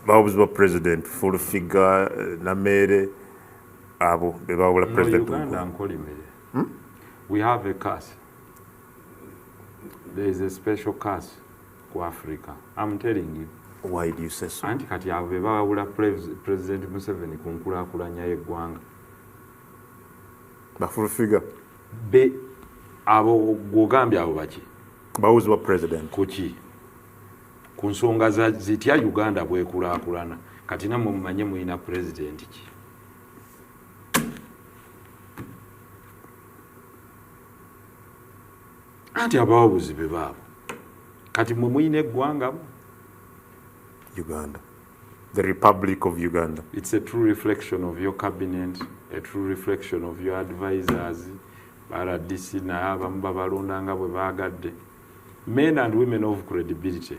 Bawabuzi ba president, Full Figure, Nameere, abo be bawabula president. Uganda nkolimire. We have a curse. There is a special curse ku Africa, I'm telling you. Why do you say so? Anti kati abo be bawabula President Museveni ku nkulaakulanya y'eggwanga. Ba Full Figure? Be abo gwogambye, abo baki? Bawabuzi ba president. Kuki? Ku nsonga za zitya Uganda bwekulaakulana. Kati nammwe mumanye mulina president ki. Anti abawabuzi be baabo. Kati mwe mulina eggwanga mu Uganda, the Republic of Uganda. It's a true reflection of your cabinet, a true reflection of your advisors. RDC naye abamu babalonda nga bwe baagadde. Men and women of credibility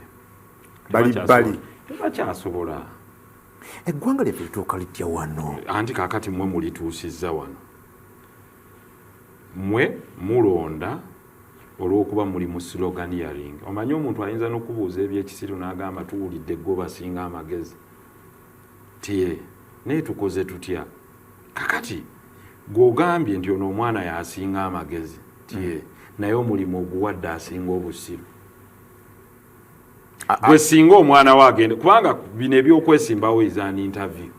bali bali. Tebakyasobola. Eggwanga lyaffe lituuka litya wano? Anti kaakati mmwe mulituusizza wano. Mmwe mulonda olw'okuba muli mu sloganeering. Omanyi omuntu ayinza n'okubuuza ebyekisiru n'agamba, "Tuwulidde gwe basinga amagezi tiye, naye tukoze tutya?" Kakati gw'ogambye nti ono omwana yasinga amagezi tiye, naye omulimu oguwadde asinga obusiru. Gwe singa omwana we agende, kubanga bino ebyokwesimbawo is an interview,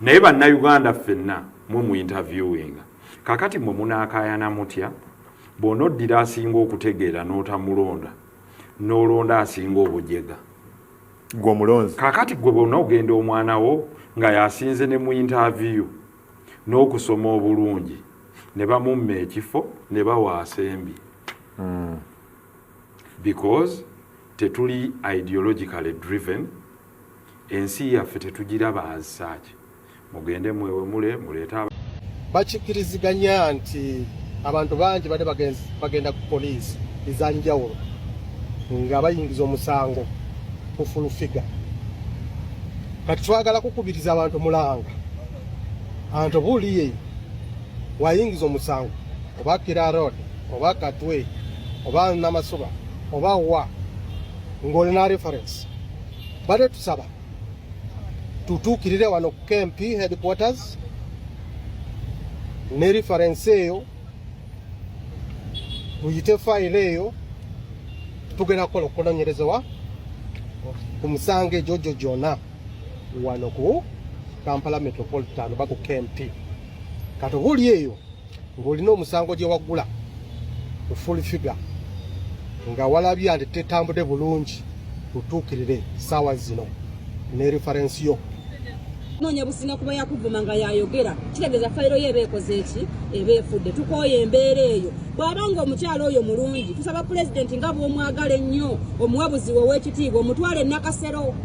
naye Bannayuganda ffenna mwe mu interviewinga. Kakati mwe munaakayana mutya bw'onoddira asinga okutegeera n'otamulonda, n'olonda asinga obujega? Gwe omulonzi. Kakati gwe bwonna ogenda omwana wo nga yasinze ne mu interview n'okusoma obulungi, ne bamumma ekifo ne bawa asembi, because tetuli ideologically driven. Ensi yaffe tetugiraba as such. Mugende mwewemule, muleete Bakikiriziganya nti abantu bangi badde bagenda ku poliisi ezanjawulo nga bayingiza omusango ku Full Figure. Kati twagala kukubiriza abantu mulanga anti oba oliyo wayingiza omusango, oba Kira Road, oba Katwe, oba Namasuba, oba wa, ng'olina reference, badde tusaba tutuukirire wano ku KMP headquarters ne reference eyo, tuyite fayiro eyo. Tugenda kukola okunoonyerezebwa ku musango egyo gyo gyonna wano ku Kampala Metropolitan oba ku KMP. Kati oba oli eyo ng'olina omusango gye waggula ku Full Figure nga walabye nti tetambudde bulungi, tutuukirire saawa zino ne reference yo. Noonya businga kuba yakuvuma nga yayogera, kitegeeza fayiro ye eba ekoze eki? Eba efudde. Tukooya embeera eyo. Bw'abanga omukyalo oyo mulungi, tusaba pulezidenti, nga bw'omwagala ennyo, omuwabuzi we ow'ekitiibwa, omutwale Nakasero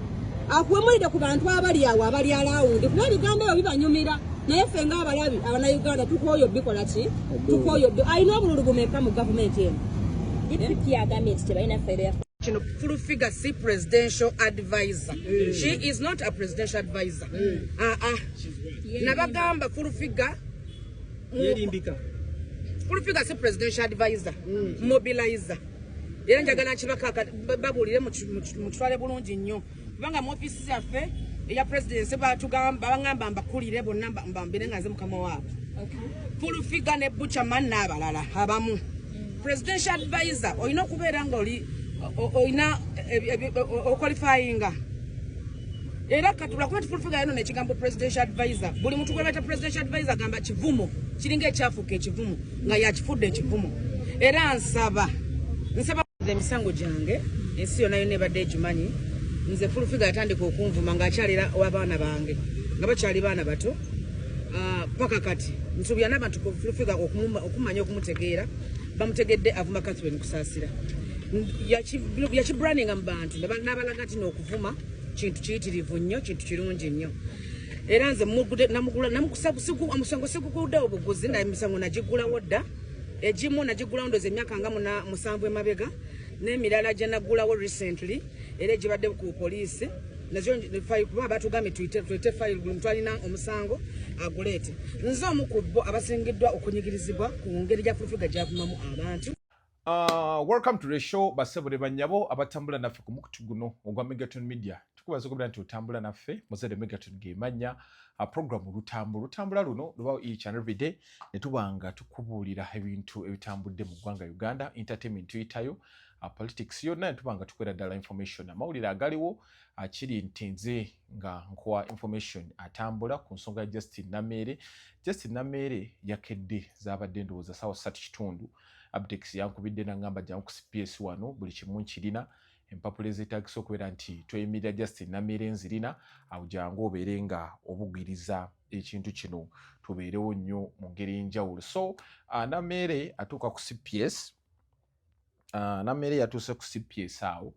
akuwemulire ku bantu abali awo abali around, kuba ebigambo ebyo bibanyumira, naye ffe ng'abalabi Abannayuganda tukooyo bikola ki? Tukooyo. Alina obululu bumeka mu gavumenti eno? DPP agambye nti tebalina fayiro ya Kino Full Figure si presidential advisor. She is not a presidential advisor. Ah ah, nabagamba Full Figure Yerimbika. Full Figure si presidential advisor, mobilizer. Era njagala nkibakaka babuulire mukitwale bulungi nnyo, kubanga mu ofiisi zaffe eya presidency batugamba, baŋŋamba mbakulire bonna, mbambire nga nze mukama waabwe. Full Figure ne Buchaman n'abalala abamu, presidential advisor olina okubeera nga oli olina oqualifyinga. Era katula kuba Full Figure yano nekigambo presidential advisor, buli muntu gwe bayita presidential advisor gamba kivumo, kiringa ekyafuuka ekivumo nga yakifudde ekivumo. Era nsaba emisango gyange ensi yonna yonna ebadde egimanyi. Nze Full Figure yatandika okunvuma ng'akyalira abaana bange nga bakyali baana bato. Paka kati nsuubira n'abantu ku Full Figure okumanya okumutegeera bamutegedde. Avuma Catherine Kusaasira, yakibrandinga mu bantu n'abalaga nti n'okuvuma kintu kiyitirivu nnyo, kintu kirungi nnyo. Era nze omusango siguguddewo buguzi, naye emisango nagigulawo dda. Egimu nagigulawo ndoza emyaka nga 7 emabega, n'emirala gye naggulawo recently era egibadde ku poliisi nazo kuba batugambye tuyite fayiro, buli muntu alina omusango aguleete. Nze omu ku bo abasingiddwa okunyigirizibwa ku ngeri gya Full Figure gyavumamu abantu. Welcome to the show basebo ne bannyabo abatambula naffe ku mukutu guno ogwa Megaton Media. Tukubaza okubeera nti otambula naffe muzadde Megaton gemanya program olutambula olutambula luno lubawo each and every day ne tuba nga tukubuulira ebintu ebitambudde mu ggwanga Uganda, entertainment tuyitayo, politics yonna ne tuba nga tukwera ddala information amawulire agaliwo. Kiri nti nze nga nkuwa information atambula ku nsonga ya Justin Nameere. Justin Nameere yakedde zaabadde ndowooza saawa 3:15. Abtex yankubidde nangamba jangu ku CPS wano, buli kimu nkirina, empapula ezeetagisa okubeera nti tweyimirira Justin Nameere nzirina awo, jangu obeere nga obugiriza ekintu kino tubeerewo nnyo mu ngeri enjawulo. So Nameere atuuka ku CPS, Nameere yatuuse ku CPS awo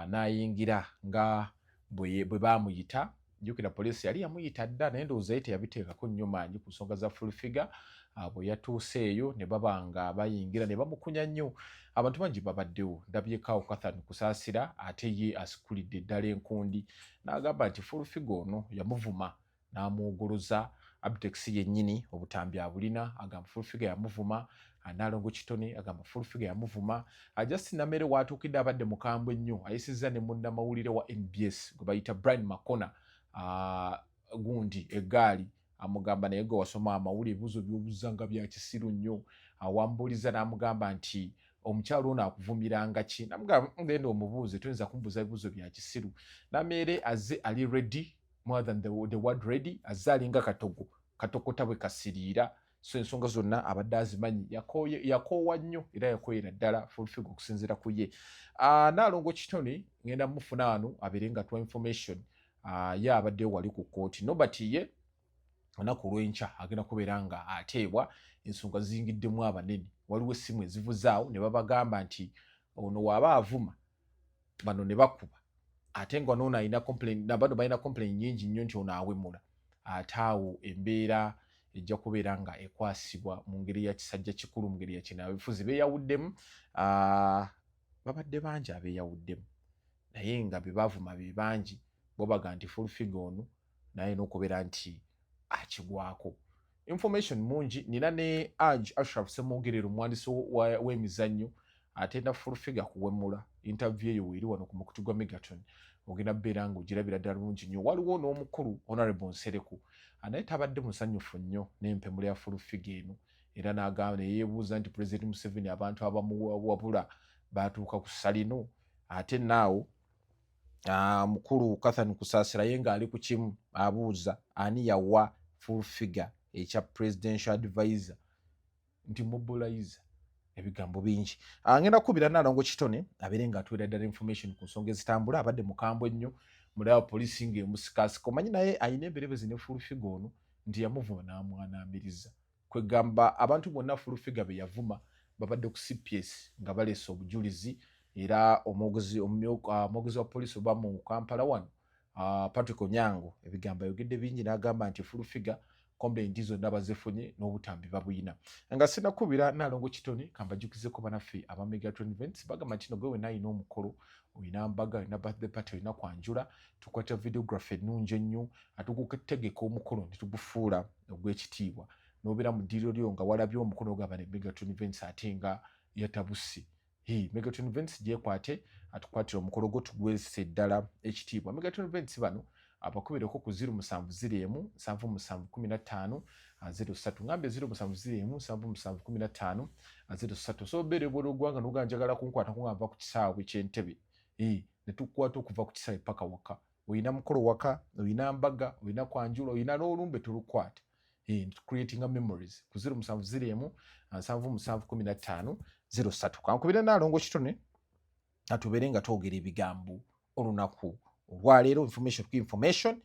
n'ayingira nga bwe baamuyita. Jjukira poliisi yali yamuyita dda, naye ndowooza ye teyabiteekako nnyo maanyi ku nsonga za full figure. Bwe yatuuse eyo ne baba nga bayingira ne bamukunya nnyo. Abantu bangi babaddewo, ndabyeko awo Kathan Kusaasira, ate ye asikulidde ddala enkundi n'agamba nti full figure ono yamuvuma n'amwogoloza. Abtex yennyini obutambi abulina, agamba full figure yamuvuma. Nalongo Kitone agamba full figure yamuvuma. Justin Namere watuukidde abadde mukambwe nnyo, ayisizza ne munnamawulire wa NBS gwe bayita Brian Makona gundi eggaali, amugamba naye gwe wasoma amawulire ebibuuzo by'obuuza nga bya kisiru nnyo. Awambuuliza n'amugamba nti omukyalo ono akuvumiranga ki? Namugamba genda omubuuze, toyinza kumbuuza bibuuzo bya kisiru. Nameere azze ali ready, more than the word ready, azze alinga katogo katokota bwe kasiriira. So ensonga zonna abadde azimanyi, yakoowa nnyo era yakooyera ddala full figure okusinziira ku ye. Naalongo Kitone ngenda mufuna wano abeere nga tuwa information. Ye abaddeyo wali ku kkooti. Nobert ye olunaku olw'enkya agenda kubeera nga ateebwa. Ensonga ziyingiddemu abanene, waliwo essimu ezivuzaawo ne babagamba nti ono waaba avuma bano ne bakuba, ate nga noono alina complain, nabano balina complain nyingi nnyo nti ono awemula. Ate awo embeera ejja kubeera nga ekwasibwa mu ngeri ya kisajja kikulu, mu ngeri ya kino. Abifuzi beeyawuddemu, babadde bangi abeeyawuddemu, naye nga be bavuma be bangi. Bo baga nti full figure ono naye n'okubeera nti akigwako. Information mungi nina ne Aj Ashraf Semwogerero, omuwandiisi w'emizannyo ate na full figure kuwemula. Interview eyo weeri wano ku mukutu gwa Megaton, ogenda kubeera nga ogirabira ddala bulungi nnyo. Waliwo n'omukulu Honorable Nsereko, naye tabadde musanyufu nnyo n'empemula ya full figure eno, era n'agamba neyeebuuza nti President Museveni abantu abamuwabula batuuka ku salino. Ate naawo mukulu Kathan Kusaasira ye ng'ali ku kimu, abuuza ani yawa full figure ekya presidential advisor nti mobilizer. Ebigambo bingi. Ngenda kukubira Nalongo Kitone abeere nga atuweera ddala information ku nsonga ezitambula. Abadde mukambwe nnyo, mulaba poliisi ng'emusikasika, omanyi naye ayina emberebezi ne full figure ono nti yamuvuma n'amwanamiriza. Kwegamba abantu bonna full figure be yavuma babadde ku CPS nga baleese obujulizi. Era omwogezi wa poliisi oba mu Kampala wano, Patrick Onyango, ebigambo ayogedde bingi n'agamba nti full figure complaint zonna bazifunye n'obutambi babuyina. Nga sinakubira Nalongo Kitone, kambajjukizeko banaffe aba Megatron Events. Bagamba nti no gwe wenna alina omukolo, olina mbaga, olina birthday party, olina kwanjula, tukwata videography ennungi ennyo, atukutegeka omukolo ne tugufuula ogw'ekitiibwa n'obeera mu ddiiro lyo nga walabye omukolo ogaba ne Megatron Events ate nga yatabuse. Hey, Megatron Events gyekwate atukwatira omukolo gwo tugwese ddala ekitiibwa. Megatron Events bano abakubireko ku 0701 77 15 03, ngambye 0701 77 15 03. So obeera ebweru ogwanga noga njagala kunkwata nga nva ku kisaawe ky'Entebe, ne tukukwata okuva ku kisaawe paka waka. Olina mukolo waka, olina mbaga, olina kwanjula, olina n'olumbe, tulukwata creating memories ku 0701 77 15 03. Kankubire Naalongo Kitone atubeere nga twogera ebigambo olunaku olwaleero, information ku information.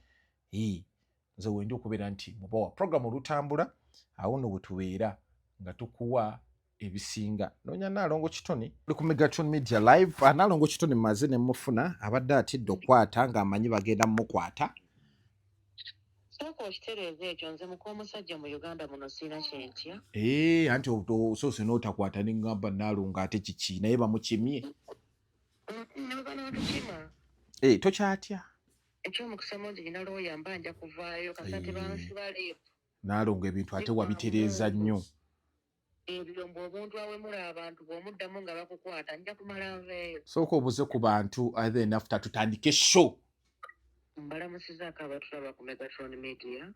Nze wendi okubeera nti mubawa program olutambula, awo nno bwe tubeera nga tukuwa ebisinga. Noonya Naalongo Kitone oli ku Megatron Media Live. Naalongo Kitone maze ne mufuna, abadde atidde okukwata ng'amanyi bagenda mumukwata. Sooka okitereeza ekyo, nze muka omusajja mu Uganda muno sirina kyentya. Ee, anti osoose n'otakwata ne ŋŋamba Naalongo ate kiki, naye bamukimye. Ne bwe banaatukima. Ee, tokyatya? Ekyomukisa mungi nyina looya, mba nja kuvaayo kasita tebansiba leepu. Naalongo ebintu ate wabitereeza nnyo. Ebyo mbu omuntu awemula abantu bw'omuddamu nga bakukwata nja kumala nveeyo. Sooka obuze ku bantu then after tutandike show. Mbalamusizaako abatulaba ku Megatron Media.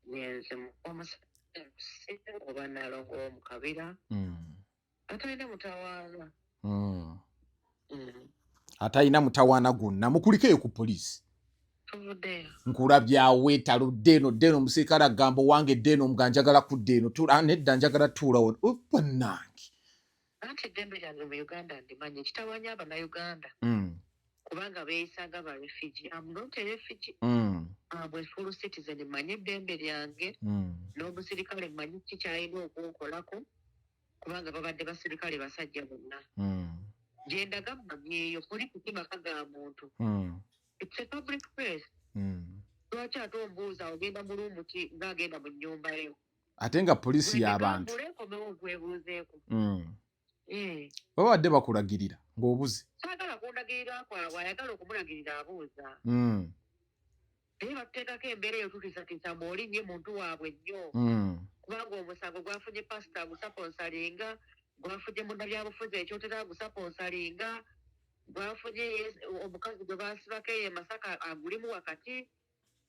Nyenze omusajja oba Nalongo w'omu Kabira. Atalina mutawaana. Atalina mutawaana gwonna mukulikeeyo ku poliisi. Tuvuddeyo. Nkulabyawo etalo dda eno dda eno omusirikale agamba owange dda eno nga njagala kudda eno nedda njagala tuula wano oh, bannange. Anti eddembe lyange mu Uganda ndimanyi ekitawanya Abannayuganda kubanga beeyisa nga ba refugee. I'm not a refugee. I'm a full citizen. Mmanyi eddembe lyange n'omusirikale mmanyi ki ky'alina okunkolako kubanga babadde basirikale basajja bonna. Gye ndaga mmanyi eyo poliisi si maka ga muntu. It's a public place. Lwaki ate ombuuza ogenda mu luumu ki ng'agenda mu nnyumba yo? Ate nga poliisi y'abantu. Nkomewo nkwebuuzeeko. Baba badde bakulagirira ng'obuze. Saagala kundagirira kwabwe, ayagala okumulagirira abuuza. Naye batuteekako embeera eyo tutiisatiisa mbu oli nnyo muntu waabwe nnyo. Kubanga omusango gwafunye pasita agusaponsalinga, gwafunye munnabyabufuzi ekyotera agusaponsalinga, gwafunye omukazi gwe baasibako eyo e Masaka agulimu wakati.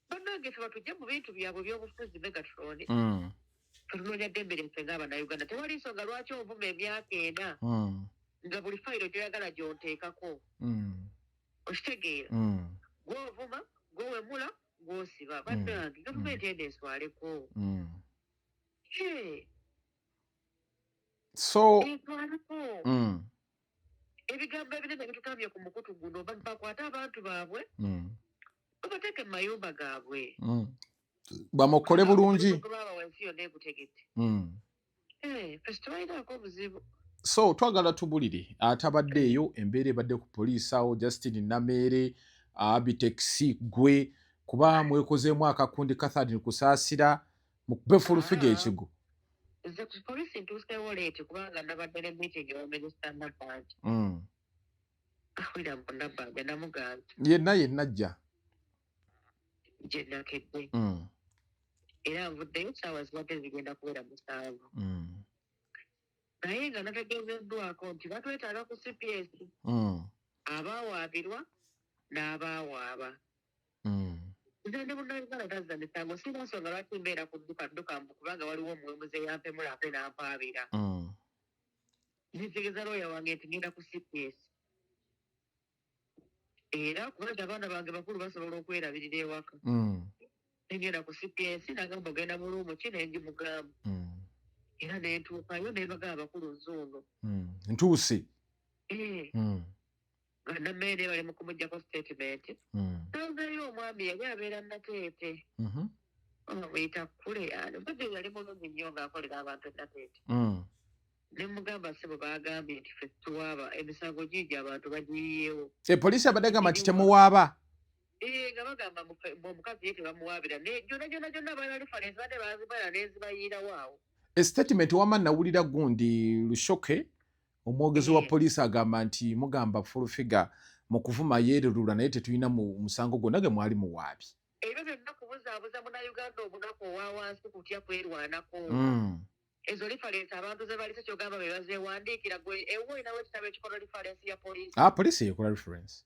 Bannange ffe batujje mu bintu byabwe ebyobufuzi Megatron. Tunoonya ddembe lyaffe ng'Abannayuganda. Tewali nsonga lwaki onvuma emyaka ena nga buli fayiro gy'oyagala gy'onteekako. Okitegeera? Gw'ovuma, gw'owemula, gw'osiba. Bannange gavumenti eno eswaleko. So eswaleko. Ebigambo ebinene bitutambye ku mukutu guno bakwate abantu baabwe babateeke mu mayumba gaabwe. Bamokole bulungi. Babawa ensi yonna egutegedde. Ffe tebalinaako obuzibu. So twagala tubulire atabadde eyo embeera ebadde ku poliisi awo Justin Nameere Abitex gwe kuba mwekozeemu akakundi Catherine Kusaasira mukube full figure ekigo. Nze ku poliisi ntuuseewo leeti kubanga nabadde ne meeting ewa Minisita Nabbanja. William Nabbanja namugamba. Yenna yenna ajja. Gye nakedde. Era nvuddeyo essaawa zibadde zigenda kubeera 7. Naye nga nategeezeddwako nti batwetaaga ku CPS. Abaawaabirwa n'abaawaaba. Nze ndi munnayuganda tazza misango sirina nsonga lwaki mbeera ku dduka dduka mbu kubanga waliwo omuwemuzi eyampemula ate n'ampaabira. Nzitegeeza looya wange nti ngenda ku CPS. Era kubanga abaana bange bakulu basobola okwerabirira ewaka. Ngenda ku CPS nagamba ogenda mu luumu ki ne ngimugamba. Era ne ntuukayo ne mbagamba abakulu nzuuno. Ntuuse. Nga Nammeere bali mu kumuggyako statement. Nanzeeyo omwami yali abeera Nateete. Bamuyita Kule ani omusajja yali mulungi nnyo ng'akolera abantu e Nateete. Ne mugamba ssebo baagambye nti ffe tuwaaba emisango giigi abantu bagiyiyeewo. Poliisi abadde agamba nti temuwaaba. Nga bagamba omukazi ye tebamuwaabira naye gyonna gyonna gyonna balina reference badde baazibala n'ezibayiirawo awo. Statement wamma nawulira gundi Lushoke omwogezi wa poliisi agamba nti mugamba full figure mu kuvuma yeererula naye tetulina musango gwonna ge mwali muwaabi. Ebyo byonna kubuzaabuza munnayuganda omunaku owa wansi kutya kwerwanako. Ezo reference abantu ze balise kyogamba be bazeewandiikira gwe ewuwo olinawo ekitabo ekikola reference ya poliisi. Poliisi yekola reference.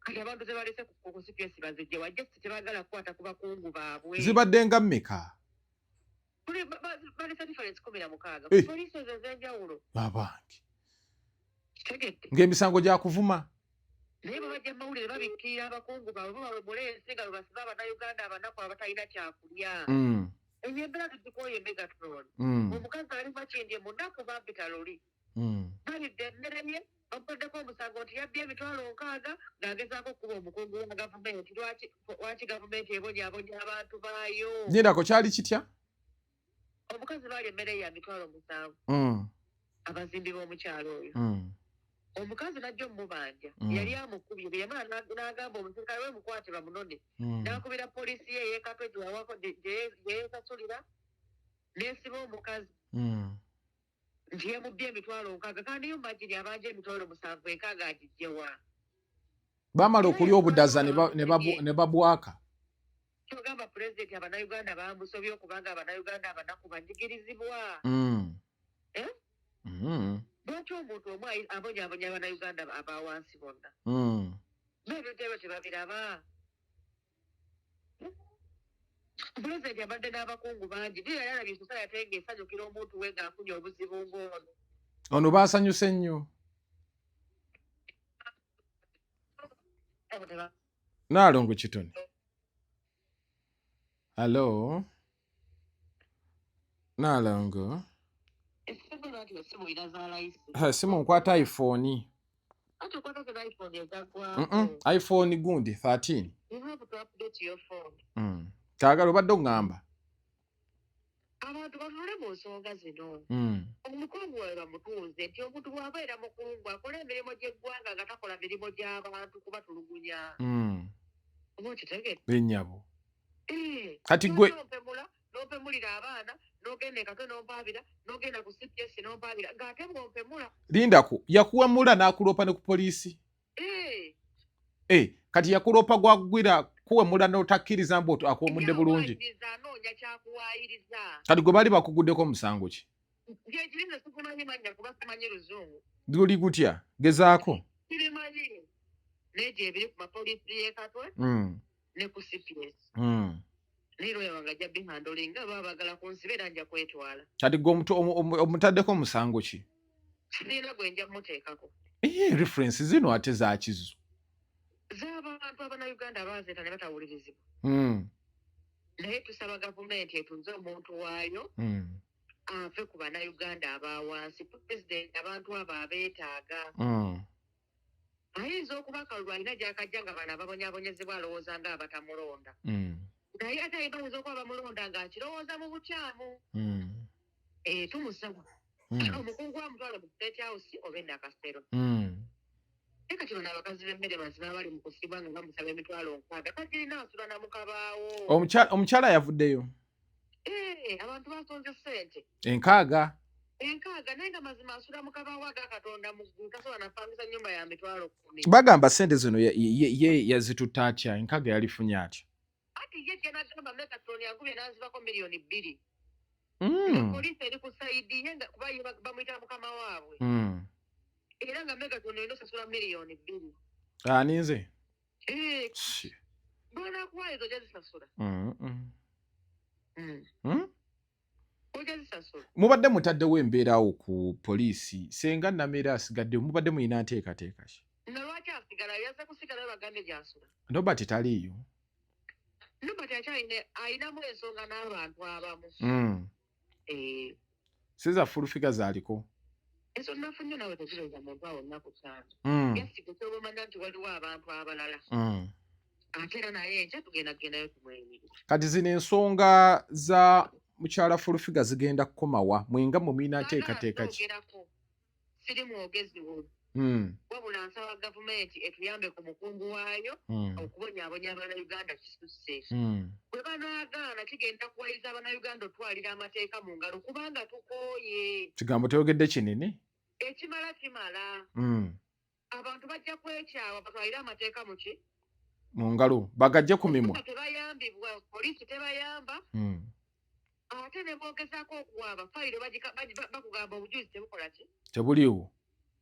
Kati abantu ze balise ku CPS bazijje wa just tebaagala kukwata ku bakungu baabwe. Zibadde nga mmeka? Balese reference 16 ku poliisi ezo ez'enjawulo. Abange. Kitegedde. Ng'emisango gya kuvuma. Naye bwe bajja mu mawulire babikkirira abakungu baabwe bo bawemula ensi nga bwe basiba Abannayuganda abanaku abatalina kyakulya. Eyo embeera tugikooye Megatron. Omukazi ali Makindye munaku bampita luli. Balidde emmere ye bamuteddeko omusango nti yabbye emitwalo 60 ng'agezaako okukuba omukungu wa gavumenti. Lwaki gavumenti ebonyaabonya abantu baayo? Nyendako kyali kitya? Omukazi baali emmere ya 700,000. Abazimbi b'omukyalo oyo. Omukazi n'ajja omubanja. Yali amukubye bwe yamala n'agamba omusirikale we mukwate bamunone. N'akubira poliisi ye ey'e Katwe gye yeesasulira n'esiba omukazi. Nti yamubbye emitwalo 60 kandi yo imagine abanja emitwalo 7 60 agiggye wa? Baamala okulya obudaza ne babwaka. Kyogamba pulezidenti Abannayuganda bamusobye okubanga Abannayuganda abanaku banyigirizibwa. Eh? Lwaki omuntu omu abonyabonya Abannayuganda aba wansi bonna? N'ebintu ebyo tebabiraba. Pulezidenti abadde n'abakungu bangi, naye yali alabye society ng'esanyukira omuntu we ng'afunye obuzibu ng'ono. Ono baasanyuse nnyo. Naalongo Kitone. Hello. Naalongo. Simu nkwata iPhone. iPhone gundi 13. Kyagala obadde oŋŋamba. Abantu batunule mu nsonga zino. Omukungu waabwe bamutuuze nti omuntu bw'abeera mukungu akola emirimu gy'eggwanga nga takola mirimu gy'abantu kubatulugunya. Oba okitegedde? Ennyabo. Eh, Kati gwe n'ompemula n'ompemulira abaana n'ogenda e Katwe n'ompaabira n'ogenda ku CPS n'ompaabira ng'ate bw'ompemula. Lindako, yakuwemula n'akuloopa ne ku poliisi? Eh. Eh, kati yakuloopa gwagwira kuwemula n'otakkiriza mbu akuwemudde bulungi. Anoonya kyakuwaayiriza. Kati gwe baali bakuguddeko omusango ki? Gyekiri nze sikumanyi mannya kuba simanyi Luzungu. Guli gutya? Gezaako. Sibimanyi. Naye gyebiri ku mapoliisi y'e Katwe ne ku CPS. Naye lawyer wange ajja bihandolinga baba baagala kunsiba era nja kwetwala. Kati gwe omutaddeko omusango ki? Sirina gwe nja muteekako. Ee, reference zino ate za kizu. Z'abantu Abannayuganda abaazeeta ne batawulirizibwa. Naye tusaba gavumenti etuuze omuntu waayo ave ku Bannayuganda aba wansi. Pulezidenti abantu abo abeetaaga. Ayinza okuba akalulu alina gy'akajja nga bano ababonyaabonyezebwa alowooza nga abatamulonda. Naye ate bayinza okuba bamulonda ng'akirowooza mu bukyamu. Eh, tumusaba. Omukungu amutwale mu State House oba e Nakasero. Naye kati bano abakazi b'emmere mazima abali mu kusibwa nga bamusaba 60,000 tagirina asula na mu kabaawo. Omukyala yavuddeyo. Eh, abantu basonze ssente. 60. 60 naye nga mazima asula mu kabaawo aga Katonda mu ggulu tasobola napangisa nnyumba ya 10,000. Bagamba ssente zino ye yazitutte atya? 60 yalifunye atya? Ati ye gye nagamba Megatron yankubye n'anzibako 2 million. Poliisi eri ku side ye nga kuba ye bamuyita mukama waabwe. Era nga Megatron olina osasula 2 million. Ani nze? Eh, Shi. bw'anaakuwa ezo ojja zisasula. Ojja zisasula. Mubadde mutaddewo embeerawo ku poliisi senga Nameere asigaddewo mubadde mulina nteekateeka ki? Nga lwaki asigala yazze kusigalayo bagambye gy'asula. Nobert taliiyo. Nobert akyalina ayinamu ensonga n'abantu abamu. Eh, Siza full figure zaaliko. Ezo nnafu nnyo naawe tezireeza muntu awo nnaku ttaano. Just gwe kyoba omanya nti waliwo abantu abalala. Ate era naye enkya tugenda kugendayo tumweyirire. Kati zino ensonga za mukyala full figure zigenda kukomawa mwenga mwe mulina nteekateeka ki? Ogerako siri mwogezi wo wabula nsaba gavumenti etuyambe ku mukungu waayo okubonyaabonya Abannayuganda kisusse. Bwe banaagaana kigenda kuwaliriza Abannayuganda otwalira amateeka mu ngalo kubanga tukooye. Kigambo toyogedde kinene. Ekimala kimala. Abantu bajja kwekyawa batwalire amateeka mu ki? Mu ngalo bagajje ku mimwa. Tebayambibwa, poliisi tebayamba. Ate ne boogezaako okuwaaba fayiro bakugamba obujulizi tebukola ki? Tebuliiwo.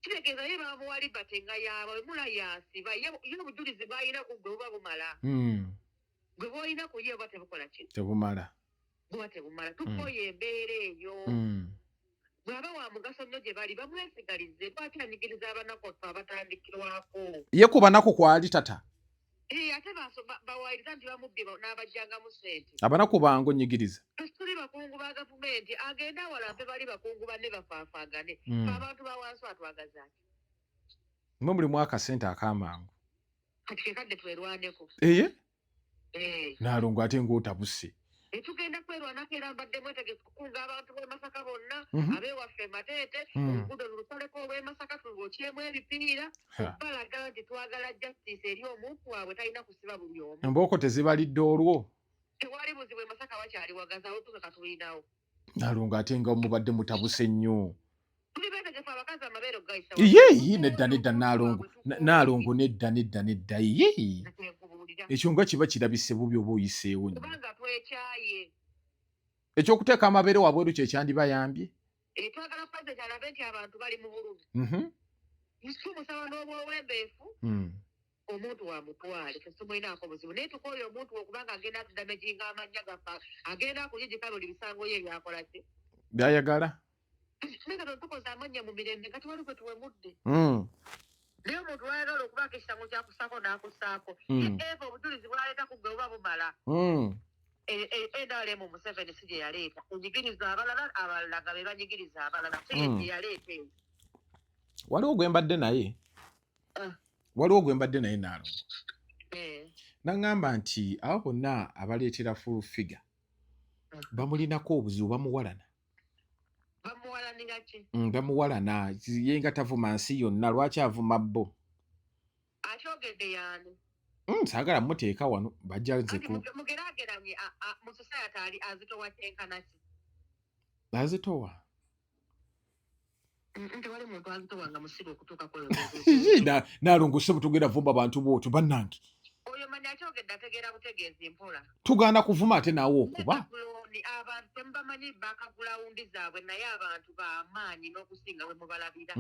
Kitegeeza ye bamuwa liberty nga yaaba wemula yasiba ye ye obujulizi bw'alina ku ggwe buba bumala. Gwe bw'olina ku ye buba tebukola ki? Tebumala. Buba tebumala. Tukooye embeera eyo. Bw'aba wa mugaso nnyo gye bali bamwesigalize lwaki anyigiriza abanaku ffe abatandikirwako. Ye ku banaku kwali tata. Eh, ate bawaayiriza nti bamubbye n'abajjangamu ssente. Abanaku bangu nyigiriza. Tuli bakungu ba gavumenti agende awalampe bali bakungu banne bafaafaagane. Fe abantu ba wansi atwagaza ki? Mwe mulimu akasente ak'amangu. Kati ke kadde twerwaneko. Eye? Eh. Naalongo ate ng'otabuse. Tugenda kwerwanako era mbadde mwetegefu kukunga abantu b'e Masaka bonna ab'ewaffe Mateete oluguudo lulusaleko olw'e Masaka tulwokyemu ebipiira balaga nti twagala justice eri omuntu waabwe talina kusiba buli omu. Embooko tezibalidde olwo. Tewali buzibu e Masaka wakyali wagazi awo tuka katulinawo. Naalongo ate nga mubadde mutabuse nnyo. Tuli beetegefu abakazi amabeere okugayisa. Ye nedda nedda Naalongo Naalongo nedda nedda nedda ye. Ekyo nga kiba kirabise bubi oba oyiseewo nnyo. Kubanga twekyaye. Ekyokuteeka amabeere wabweru kye kyandibayambye. Eh, twagala president alabe nti abantu bali mu bulumi. Tumusaba n'obwowembeefu. Omuntu wamutwale, tetumulinaako buzibu, naye tukooye omuntu okubanga agenda atudamaginga amannya gaffe, agenda akujijika buli bisango ye byakola ki. Byayagala. Naye kati tukoze amannya mu mirembe nga tewali gwe tuwemudde. Naye omuntu lwayagala okubaako ekisango kyakusaako n'akusaako. Eva obujulizi bwaleeta ku gwe buba bumala. NRM Museveni si gye yaleeta enyigiriza abalala, abalala nga be banyigiriza abalala, si ye gye yaleeta eyo. Waliwo gwe mbadde naye. Ah. Waliwo gwe mbadde naye naalongo. Naŋŋamba nti abo bonna abaleetera Full Figure bamulinako obuzibu, bamuwalana. Bamuwalanira ki? Bamuwalana ye nga tavuma nsi yonna, lwaki avuma bo? Akyogedde yaani? Saagala muteeka wano, bajja nze Kati ku mugeraageranye mu society ali azitowa kyenkana ki? Azitowa. Tewali muntu azitowa nga musiru okutuuka ku Ii, naalongo ssebo, tugenda vumba bantu bwotyo bannange. Oyo manya akyogedde ategeera butegeezi mpola. Tugaana kuvuma ate naawe okuba. Negabulooni abantu temubamanyi background zaabwe, naye abantu bamaanyi n'okusinga bwe mubalabira.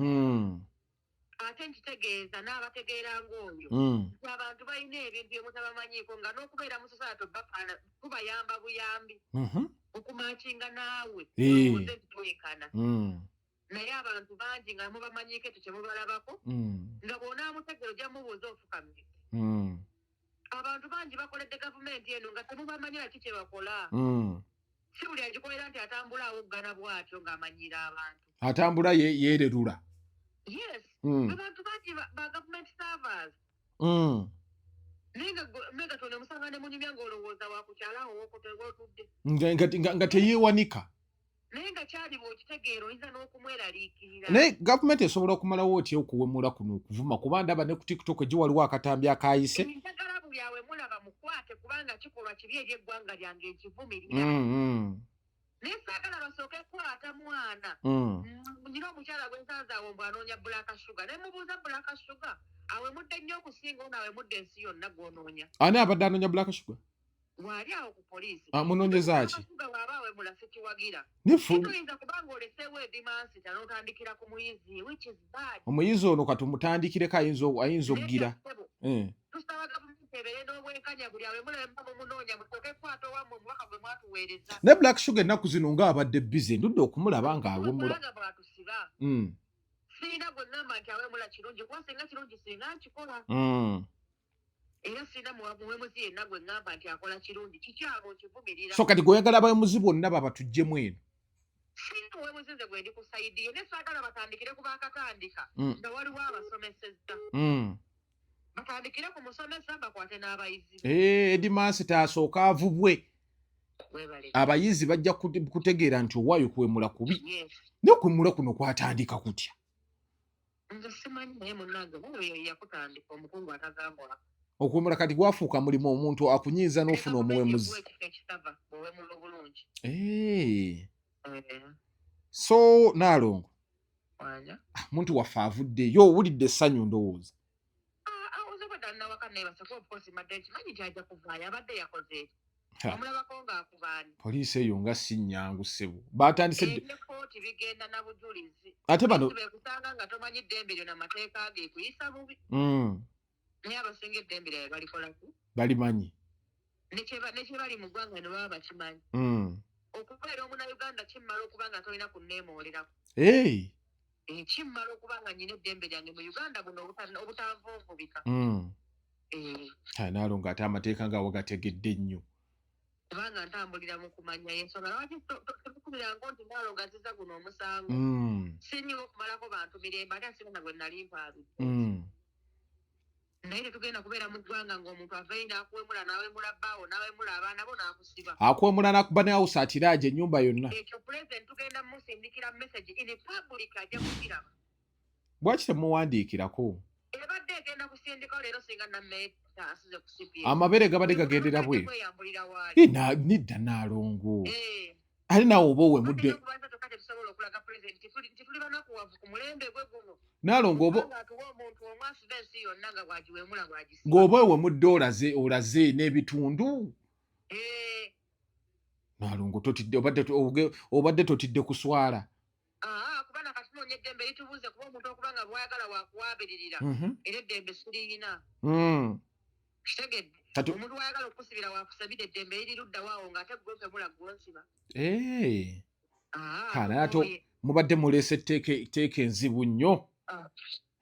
Ate nkitegeeza n'abategeera ng'oyo nti abantu balina ebintu bye mutabamanyiiko, nga n'okubeera mu society bafaana tubayamba buyambi okumakinga naawe olowooze nti twenkana. Naye abantu bangi nga mubamanyiiko ekyo kyemubalabako, nga bw'onaamutegeera ojja mubuuza ofukamye. Abantu bangi bakoledde gavumenti eno nga temubamanyi naki kye bakola. Si buli agikolera nti atambula awoggana bw'atyo ng'amanyiira abantu. Atambula yeererula. Yes. Abantu bangi ba government servers. Naye nga naye nga tone musanga ne munyumya ng'olowooza wakukyala awo wotudde. Nga teyeewanika. Naye nga kyali bw'okitegeera oyinza n'okumweraliikirira. Naye gavumenti esobola okumalawo otya okuwemula kuno, okuvuma? Kuba ndaba ne ku TikTok gye waliwo akatambi akayise. Njagala buli awe mulaba mukwate, kubanga kikolwa kibi eri eggwanga lyange, nkivumirira. Naye saagala basooke kukwata mwana. Nyina omukyala gwe nsanze awo mbw anoonya Black Sugar, naye mubuuza, Black Sugar awemudde nnyo okusinga ono awemudde ensi yonna gw'onoonya? Ani abadde anoonya Black Sugar? Waali awo ku poliisi. Ah, munoonyeza ki? Black Sugar bw'aba awemula sikiwagira. Toyinza kubanga oleseewo edimansita n'otandikira ku muyizi, which is bad. Omuyizi ono katumutandikireko, ayinza okugira. Ssebo, tusaba gavumenti ebeere n'obwenkanya, buli awemula muba mumunoonya musooke kukwata owammwe omubaka gwe mwatuweereza. Naye Black Sugar ennaku zino ng'abadde busy, ndudde okumulaba ng'awemula. Kubanga bw'atusiba. Sirina gwe ŋŋamba nti awemula kirungi, kuba singa kirungi singa nkikola. Era sirina muwemuzi yenna gwe ŋŋamba nti akola kirungi, kikyamu, nkivumirira. So kati gweoyagala abawemuzi bonna babatuggyemu eno? Sirina muwemuzi nze gwe ndi ku side ye, naye saagala batandikire ku baakatandika nga waliwo abasomesezza. Batandikire ku musomesa, bakwate n'abayizi. Eh, headmaster asooka avubwe. Webale. Abayizi bajja kutegeera nti owaayo kuwemula kubi. Yes. Naye okuwemula kuno kwatandika kutya? Nze simanyi, naye munnange oyo yakutandika omukungu atagambwako. Okuwemula kati gwafuuka mulimu, omuntu akunyiiza n'ofuna omuwemuzi. Ekifo ekisava bw'owemula obulungi. Eh. So naalongo Wanya. Ah, muntu waffe avuddeyo, owulidde essanyu ndowooza. Oze bwe ddala nawaka neebase, kuba of course mbadde nkimanyi nti ajja kuvaayo, abadde yakoze eki. Ha. Omulabako ng'akubaani. Poliisi eyo nga si nnyangu ssebo, batandise Ebyekooti bigenda na bujulizi. Ate bano Bekusanga nga tomanyi ddembe lyo n'amateeka ge kuyisa bubi. Naye abasinga eddembe lyabwe balikolaki? Balimanyi. Ne kye bali mu ggwanga ne baba bakimanyi. Okubeera omunnayuganda kimmala okuba nga tolina kunneemoolerako. Hey. Eh, kimmala okuba nga nnyina eddembe lyange mu Uganda buno obutanvunvubika. Eh, Ha, naalongo ate amateeka nga wagategedde nnyo. Kubanga ntambulira mu kumanya, yensonga lwaki tebukubiranga nti Naalongo aziza guno omusango. Siriiwo okumalako bantu mirembe, ate asirina gwe nali mpaabidde. Naye tetugenda kubeera mu ggwanga ng'omuntu aveeyo n'akuwemula, n'awemula bbaawo, n'awemula abaana bo, n'akusiba. Akuwemula n'akuba ne house atiraaje ennyumba yonna. Ekyo President tugenda musindikira message in public, ajja kugiraba. Bwaki temuwandiikirako? Ebadde egenda kusindikawo leero singa nammeeta asuze ku CPS. Amabeere gabadde gagendera bweru. Kweyambulira waali. Eh, nedda naalongo. Eh. Ate naawe oba owemudde. Bagenda okubanza kyokka tetusobola okulaga President nti tuli banakuwavu ku mulembe gwe guno. Naalongo oba Kubanga atuwa omuntu omu asiba ensi yonna nga bw'agiwemula bw'agisiba. Ng'oba owemudde olaze n'ebitundu. Eh. Naalongo totidde, obadde totidde kuswala. Ah, Eddembe litubuuze kuba omuntu okuba nga bwayagala wakuwaabiririra. Era eddembe siriyina. Kitegedde? Omuntu wayagala okusibira wakusabira, eddembe liri ludda waawo ng'ate gwe mpemula gwonsiba. Ha, naye ate mubadde muleese etteeka enzibu nnyo. Ah.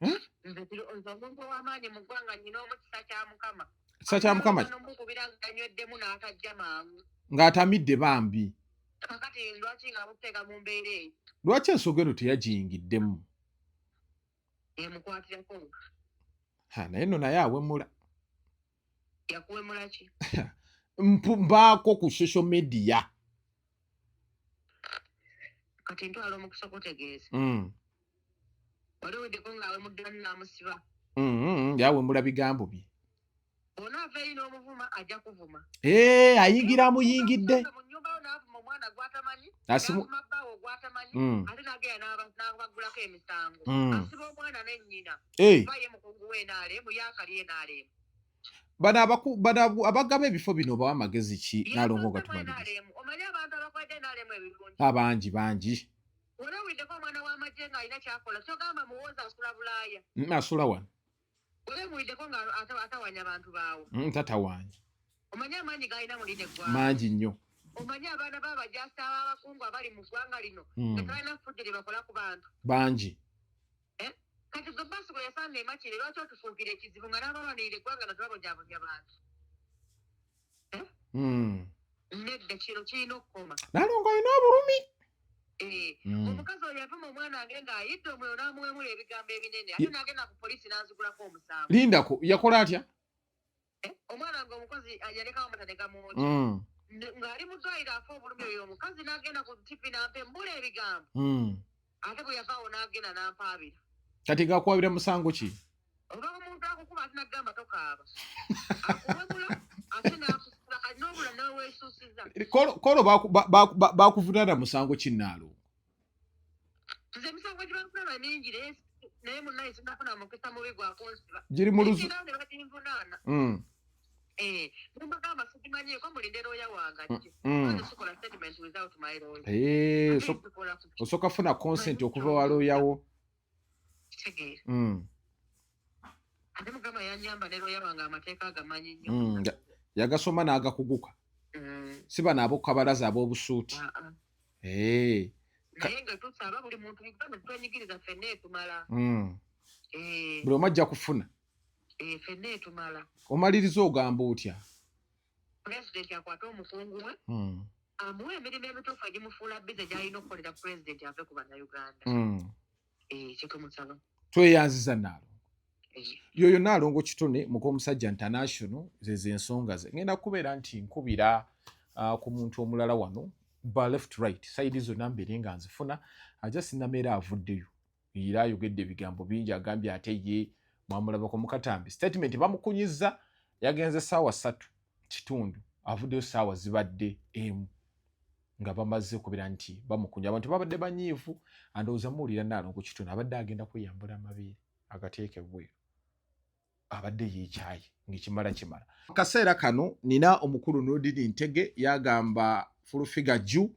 Nze nze omuntu ow'amaanyi mu ggwanga, nnyina omu, kisa kya Mukama. Kisa kya Mukama. Nomukubira nga anyweddemu n'atajja mangu. Ng'atamidde bambi. Kakati lwaki nga muteeka mu mbeera eyo? Lwaki ensonga eno teyagiyingiddemu? Emukwatirako. Ha, naye nno naye awemula. Yakuwemula ki? Mbaako ku social media. Kati ntwala omukisa okutegeeza. Wali oweddeko ng'awemuddemu n'amusiba? Yawemula bigambo bye. Onaava eri n'omuvuma, ajja kuvuma. Eh, ayingira amuyingidde. Mu nnyumba yo n'avuma omwana gw'atamanyi, n'avuma bbaawo gw'atamanyi, ate n'agenda n'abagulako emisango. Asiba omwana ne nnyina. Kuba ye mukungu w'NRM, ye akali NRM. Bano abagaba ebifo bino bawa amagezi ki, Nalongo, nga tumaliriza? NRM, omanyi abantu abakwedde NRM ebirungi? Abangi bangi. Wali owuliddeko omwana w'amagye ng'alina kyakola? Kyogamba muwooza asula Bulaaya. Asula wano. Wali omuwuliddeko nga atawanya abantu baawo? Tatawaanya. Omanyi amaanyi g'alina mu lino eggwanga? Mangi nnyo. Omanyi abaana b'abajaasi ab'abakungu abali mu ggwanga lino nga tebalina ffujjo lye bakola ku bantu? Bangi. Kati gwe baasi gwe yasanga emakire, lwaki otufuukira ekizibu nga n'abalwanirira eggwanga nga tebabonyabonya bantu? Nedda, kino kirina okukoma. Nalongo alina obulumi. Eh, omukazi oyo yavuma omwana wange ng'ayidde omwoyo n'amuwemula ebigambo ebinene, ate n'agenda ku poliisi n'anzigulako omusango. Lindako, yakola atya? Omwana wange omukozi yalekawo amata ne gamwokya. Ng'ali mu ddwaliro afa obulumi, oyo omukazi n'agenda ku TV n'ampembula ebigambo. Ate bwe yavaawo n'agenda n'ampaabira. Kati gakwabira musango ki? Oba omuntu akukuba ate nagamba tokaaba, akuwemula ate n'akusula, kati n'obula n'oweesuusiza. Kolo bakuvunaana musango ki, Naalongo? Nze emisango gibanfunana mingi, naye munnaye sinafuna mukisa mubi gwakunsiba. Giri mu luzu. Naye ne baginvunaana. Eh, mumbagamba sigimanyiiko, mulinde looya wange ajje. Nze sikola statement without my lawyer. Eh, Ate nzikola ku osooka funa consent okuva wa looyawo. Kitegeera? Ate Mukama yanyamba ne looya wange amateeka agamanyi nnyo. Yagasoma n'agakuguka. Si bano ab'okukabalaza ab'obusuuti. Ah, ah. Eh, Naye nga tusaba buli muntu, Uganda twenyigiriza ffenna etumala. Eh, Buli omu ajja kufuna. Eh, ffenna etumala. Omaliriza ogamba otya? Pulezidenti akwate omukungu we, amuwe emirimu emituufu egimufuula busy gy'alina okukolera pulezidenti, ave ku Bannayuganda. Eh, kyetumusaba. Tweyanziza, Naalongo. Eh. Yoyo Naalongo Kitone, muka omusajja international. Zezo ensonga ze ngenda kubeera nti nkubira ku muntu omulala wano ba left, right side zonna mbeere nga nzifuna. Aja sinameera avuddeyo era ayogedde ebigambo bingi, agambye ate ye mwamulabako mukatambi statement bamukunyiza. Yagenze 3:15, avuddeyo saawa zibadde 1 nga bamaze okubeera nti bamukunya. Abantu babadde banyiivu. Andowooza muwulira Naalongo Kitone abadde agenda kweyambula amabeere agateeka ebweru, abadde yeekyayi ng'ekimala kimala. Kaseera kano nina omukulu Nurdin Ntege, yagamba Full Figure jju,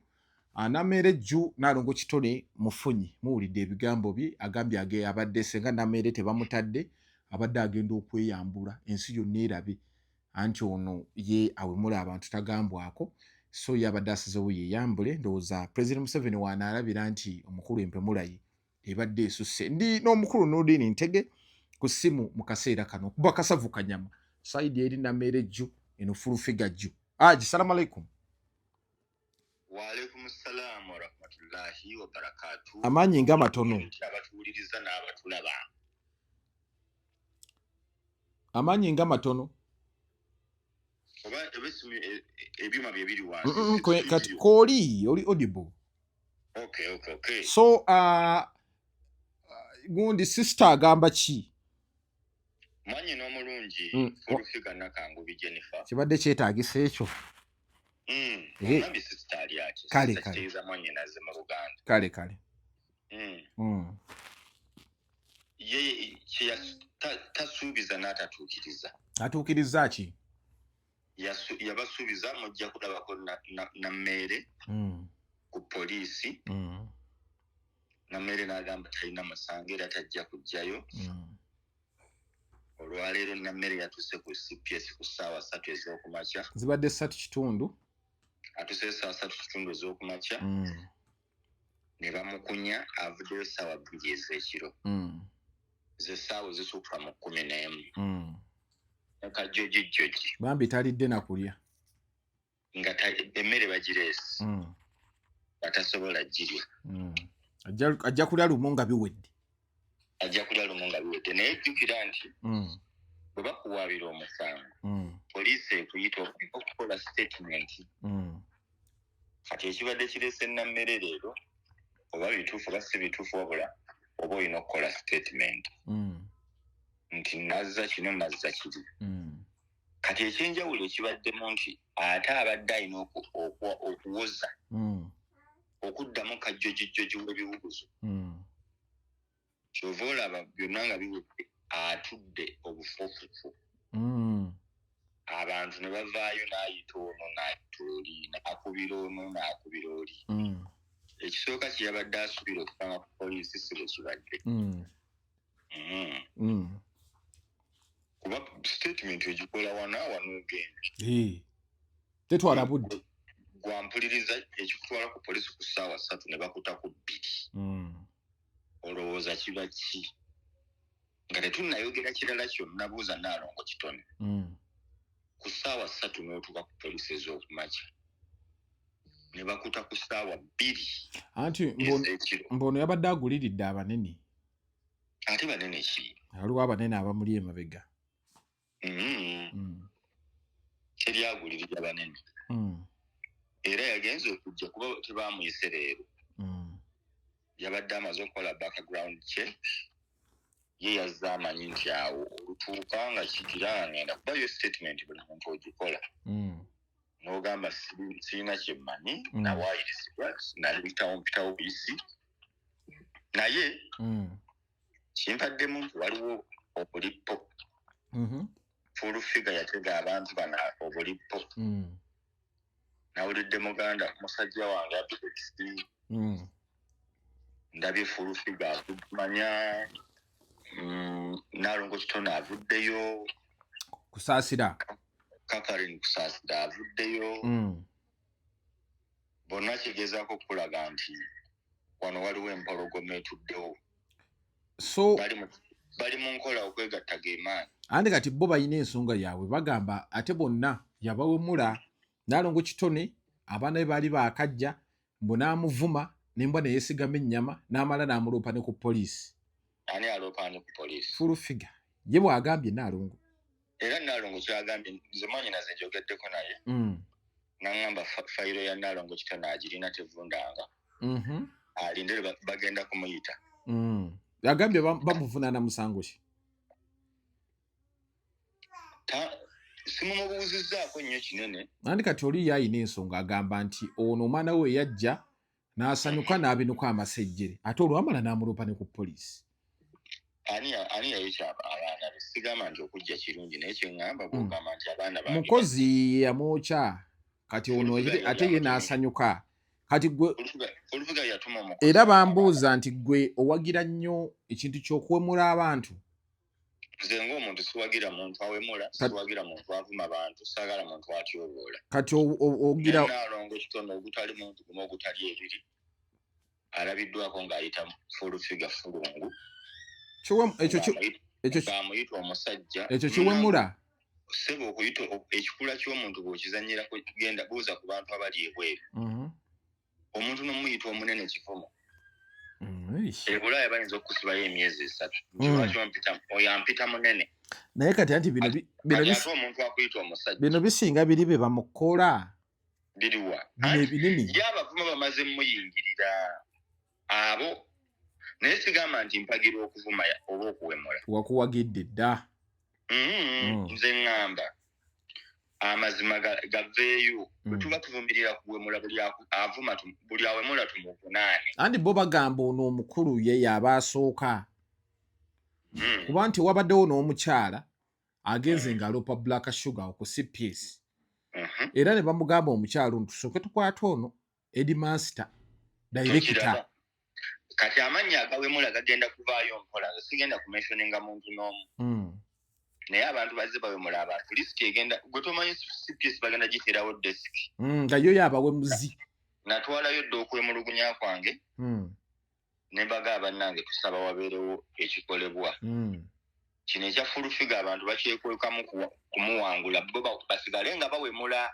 Nameere jju, Naalongo Kitone mufunyi. Muwulidde ebigambo bye agambye age abadde senga Nameere tebamutadde, abadde agenda okweyambula ensi yonna erabe anti ono ye awemula abantu tagambwako. So ye abadde asazewo yeyambule. Ndowooza President Museveni waanaalabira nti omukulu empemulayi ebadde esusse. Ndi n'omukulu Nurdin Ntege ku ssimu mu kaseera kano kuba kasavu kanyama side eri Nameere jju, eno Full Figure jju. Aji, salamu alaikum. Waalaikum salaamu warahmatullahi wabarakatu. Amaanyi nga matono. Nti abatuwuliriza n'abatulaba. Amaanyi nga matono. Oba esimu ebyuma bye biri wansi. Kati kooli oli audible. Okay. So gundi sister agamba ki? Mwanyi n'omulungi Full Figure Nakangubi Jennifer. Kibadde kyetaagisa ekyo. Ogambye sister ali ati. Kale, Sister kale. kitegeeza mwannyinaze mu Luganda. Kale. Ye kye tasuubiza n'atatuukiriza. Atuukiriza ki? Yabasuubiza mujja kulabako na mmeere ku poliisi. Nammere n'agamba talina musango era tajja kujjayo. Olwaleero Nammere yatuuse ku CPS ku ssaawa 3 ez'okumakya. Zibadde 3:15. Atuuse essaawa 3:15 ez'okumakya. Ne bamukunya, avuddeyo ssaawa 2 ez'ekiro. Ze ssaawa ezisukka mu 11. Ne kajjojijjoji. Bambi talidde na kulya. Nga emmere bagireese. Batasobola girya. Ajja kulya lumu nga biwedde. Ajja kulya lumu nga biwedde, naye jjukira nti bwe bakuwaabira omusango, poliisi ekuyita okukola statement. Kati ekibadde kireese Nammere leero, oba bituufu oba si bituufu, wabula oba olina okukola statement nti nazza kino, nazza kiri. Kati ekyenjawulo ekibaddemu nti ate abadde alina okuwoza okuddamu kajjojijjoji w'ebibuuzo. Kyova olaba byonna nga biwedde, atudde obufuufufu. Abantu ne bavaayo, n'ayita ono, n'ayita oli, n'akubira ono, n'akubira oli. Ekisooka kye yabadde asuubira okusanga ku poliisi si bwe kibadde. Kuba statement ogikola wana wano ogenda. Tetwala budde. Gwampuliriza, ekikutwala ku poliisi ku ssaawa 3 ne bakuta ku 2. Olowooza kiba ki? Nga tetunnayogera kirala kyonna, buuza Nnaalongo Kitone. Ku ssaawa 3 n'otuuka ku poliisi ez'okumakya ne bakuta ku ssaawa 2 Anti ez'ekiro. Mbono yabadde aguliridde abanene. Ate banene ki? Waliwo abanene abamuli emabega. Teryagulirira banene. Era yagenze okujja kuba tebaamuyise leero. Yabadde amaze okukola background check. Ye yazze amanyi nti awo olutuuka nga kigira nga ngenda kuba yo statement buli muntu ogikola. N'ogamba sirina kye mmanyi, nawaayirizibwa, naliyitawo mpitawo buyisi. Naye kimpaddemu nti waliwo obulippo. Full Figure yatega abantu bano obulippo. Nawulidde muganda musajja wange Abitex. Ndabye Full Figure avumanya, Nnaalongo Kitone avuddeyo. Kusaasira. Catherine Kusaasira avuddeyo. Bonna kigezaako okulaga nti wano waliwo empologoma etuddewo. So Bali mu nkola okwegatta gemaanyi. Andi kati bo balina ensonga yaabwe, bagamba ate bonna yabawemula. Nnaalongo Kitone abaana be baali baakajja mbu n'amuvuma n'embwa ne yeesigama ennyama n'amala n'amuloopa ne ku poliisi. Ani aloopa ani ku poliisi? Full Figure ye bw'agambye Nnaalongo. Era Nnaalongo kyagambye, nze mwannyinaze njogeddeko naye. N'aŋŋamba fayiro ya Nnaalongo Kitone agirina tevundanga. Alinde bagenda kumuyita. Agambye bamuvunaana musango ki? Simumubuuzizzaako nnyo kinene. Andi kati oli ye ayina ensonga, agamba nti ono omwana we yajja n'asanyuka n'abinuka amasejjere, ate olwamala n'amuloopa ne ku poliisi. Ani yayokya abaana be? Sigamba nti okujja kirungi, naye kye ŋŋamba bw'ogamba nti abaana bange Mukozi yamwokya, kati ono Olufuga ate ye yamutuma. n'asanyuka. Kati gwe Olufuga yatuma omukozi. Era bambuuza nti gwe owagira nnyo ekintu ky'okuwemula abantu. Nze ng'omuntu siwagira muntu awemula, siwagira muntu avuma bantu, saagala muntu atyoboola. Kati ogira Nnaalongo Kitone ogutali muntu gumu ogutali ebiri alabiddwako ng'ayita Full Figure fulungu. Ekyo ekyo Ng'amuyita omusajja. Ekyo kiwemula. Ssebo, okuyita ekikula ky'omuntu bw'okizannyirako, genda buuza ku bantu abali ebweru. Omuntu n'omuyita omunene kivumo. E Bulaaya bayinza okukusibayo emyezi 3. Nti lwaki oyo ampita munene? Naye kati anti bino bino Kati ate omuntu akuyita omusajja. Bino bisinga biri bye bamukola. Biriwa? Bino ebinene. Ye abavuma bamaze muyingirira abo. Naye sigamba nti mpagira okuvuma oba okuwemula. Wakuwagidde dda. Nze ŋŋamba amazima gaveeyo. Bwe tuba tuvumirira kuwemula, buli avuma buli awemula tumuvunaane. Anti bo bagamba ono omukulu ye y'aba asooka. Kuba nti wabaddewo n'omukyala agenze ng'aloopa Black Sugar ku CPS. Era ne bamugamba omukyala ono tusooke tukwate ono Headmaster, director. Tokiraba. Kati amannya agawemula gagenda kuvaayo mpola, nze sigenda kumentioninga muntu n'omu. Naye abantu bazze bawemula abantu, lisiti egenda, gwe tomanyi CPS bagenda giteerawo desk. Nga yo yabawemuzi. Natwalayo dda okwemulugunya kwange ne mbaga bannange tusaba wabeerewo ekikolebwa. Kino ekya Full Figure abantu bakyekwekamu kumuwangula, bo basigale nga bawemula.